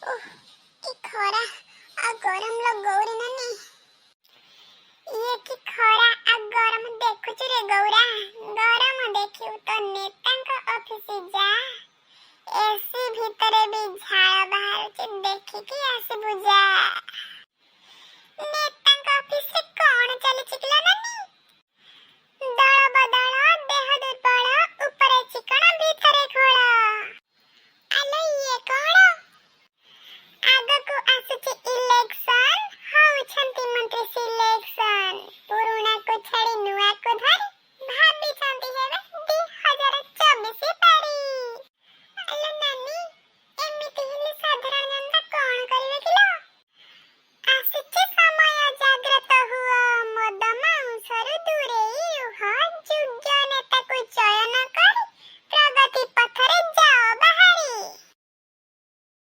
ଓଃ, କି ଖରା ଆଉ ଗରମ ଲୋ ଗୌରୀ ନାନୀ! ଇଏ କି ଖରା ଆଉ ଗରମ ଦେଖୁଛୁ ରେ ଗୌରା? ଗରମ ଦେଖିବୁ ତ ନେତାଙ୍କ ଅଫିସ ଯା। ଏସି ଭିତରେ ବି ଝାଳ ବାହାରୁଛି, ଦେଖିକି ଆସିବୁ ଯା।